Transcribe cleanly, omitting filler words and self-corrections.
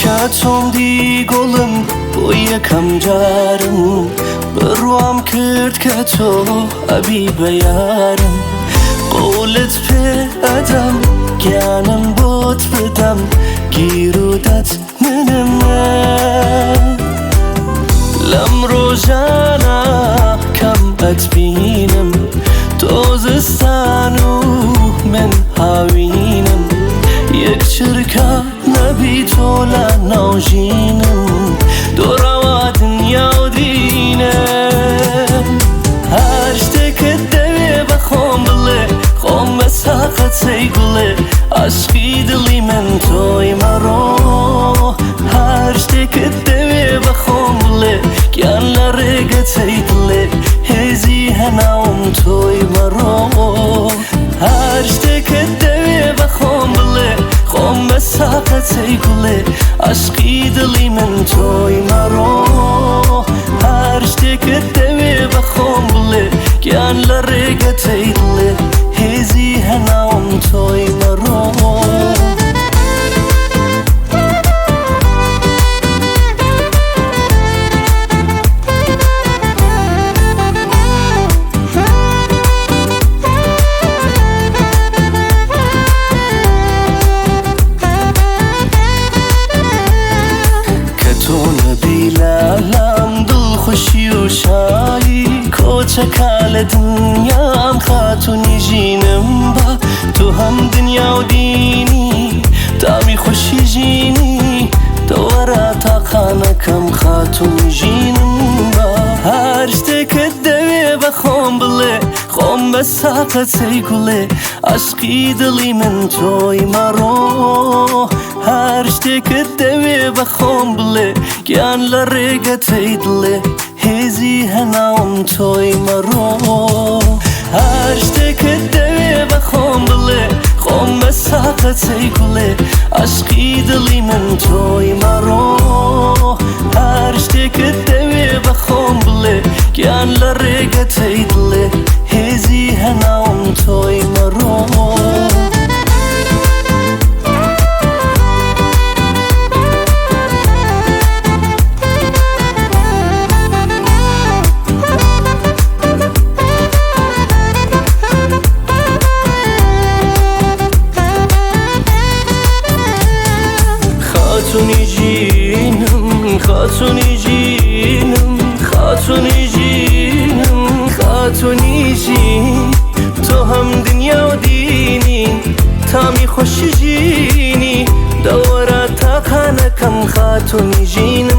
کە تۆم دی گوڵم بۆ یەکەم جارم، بڕوام کرد کە تۆ ئەبی بە یارم. قەولت پێ ئەدەم گیانم بۆت بدەم، گیرودەت منم من. لەم ڕۆژانە کەم ئەتبینم، تۆ زستان و من هاوینم. یەک چرکە نەبی تۆ لە ناوژینم، دۆڕاوە دنیا و دینم. هەر شتێکت دەوێ بە خۆم بڵێ، خۆم بە ساقەتەی گوڵێ، عاشقی دڵی من تۆی مەڕۆ. هەر شتێکت دەوێ بە خۆم بڵێ، گیان لە ڕێگەتەی دڵێ، هێزی هەناوم تۆی مەڕۆ. هەر شتێکت دەوێ بە خۆم بڵێ، خۆم بە ساقەتەی گوڵێ، عاشقی دڵی من تۆی مەڕۆ. هەر شتێکت دەوێ بە خۆم بڵێ، گیان لە ڕێگەتەی دڵێ، هێزی هەناوم تۆی مەڕۆ. کە تۆ نەبی لالام دڵخۆشی و شایی، کۆچەکە لە دنیام خاتونی ژینم بە. تۆ هەم دنیا و دینی، تامی خۆشی ژینی، تەوەرە تاقانەکەم خاتونی ژینم بە. هەر شتێکت دەوێ بە خۆم بڵێ، خۆم بە ساقەتەی گوڵێ، عاشقی دڵی من تۆی مەڕۆ. هەر شتێکت دەوێ بە خۆم بڵێ، گیان لە ڕێگەتەی دڵێ، هێزی هەناوم تۆی مەڕۆ. هەر شتێکت دەوێ بە خۆم بڵێ، خۆم بە ساقەتەی گوڵێ، عاشقی دڵی من تۆی مەڕۆ. هەر شتێکت دەوێ بە خۆم بڵێ، گیان لە ڕێگەتەی دڵێ، هێزی هەناوم تۆی مەڕۆ. خاتونی ژینم، خاتونی ژینم، خاتونی ژینم، خاتونی ژین، تۆ هەم دنیا و دینی، تامی خۆشی ژینی، دەوەرە تاقانەکەم خاتونی ژینم.